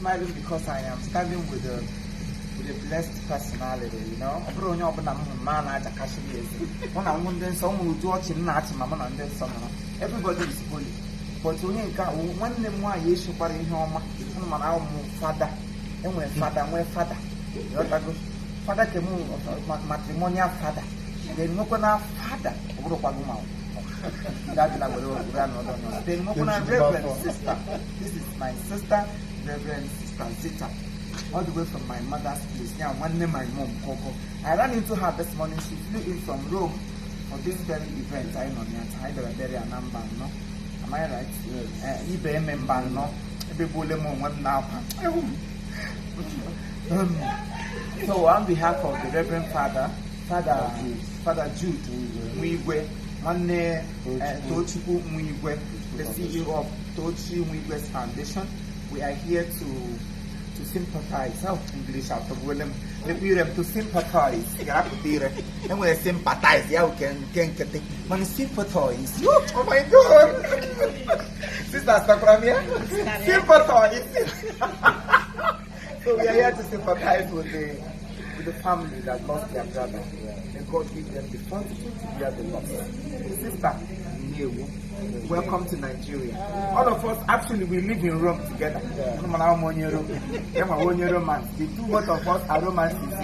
smiling because I am standing with a blessed personality. Ọ bụrụ onye ọbụla m hụrụ ma na-ajakashiri eze mụ na nwụ ndị nsọ nwere ụdị ọchị m na-achị ma mụ na ndị nsọ nọrọ. Everybody is holy, but onye nke a wụ nwanne m nwaanyị echekwara ihe ọma. Ụnụ mana ahụ m fada, enwere fada, nwee fada, ịghọtago? Fada kem, matrimonial fada, then nwekwa na fada ọ bụrụkwa gị ma dadila were were ya n'ọdọ n'ọdọ. Then nwekwa na Reverend Sister. This is my sister, Reverend Sister Zita, all the way from my mother's place. Yeah, nwanne my mom koko. I ran into her this morning. She flew in from Rome for this very event. Anyị nọ na ya taa. Anyị bịara bịara ya na Mbano. Am I right? Eh, ibe eme Mbano ebegbuole m onwe m n'akwa. So on behalf of the Reverend Father, Father Jude Nwigwe, nwanne Tochukwu Nwigwe, the CEO of Tochi Nwigwe's Foundation, we are here to sympathize. Oh, English atọgbuola m. Lekwa ire m, to sympathize. Ị ga-apụta ire. Enwere sympathize ya nke nkịtị. Mana sympathize. Oh my God! Sister, stakwara m ya? Sympathize. So we are here to sympathize with the family that lost their brother. May God give them the fortitude to bear the loss. Sister Ndewo, welcome to Nigeria. All of us, actually, we live in Rome together. Unu mara ụmụ onye Rome. Ya nwa onye Romance. The two, both of us are romances.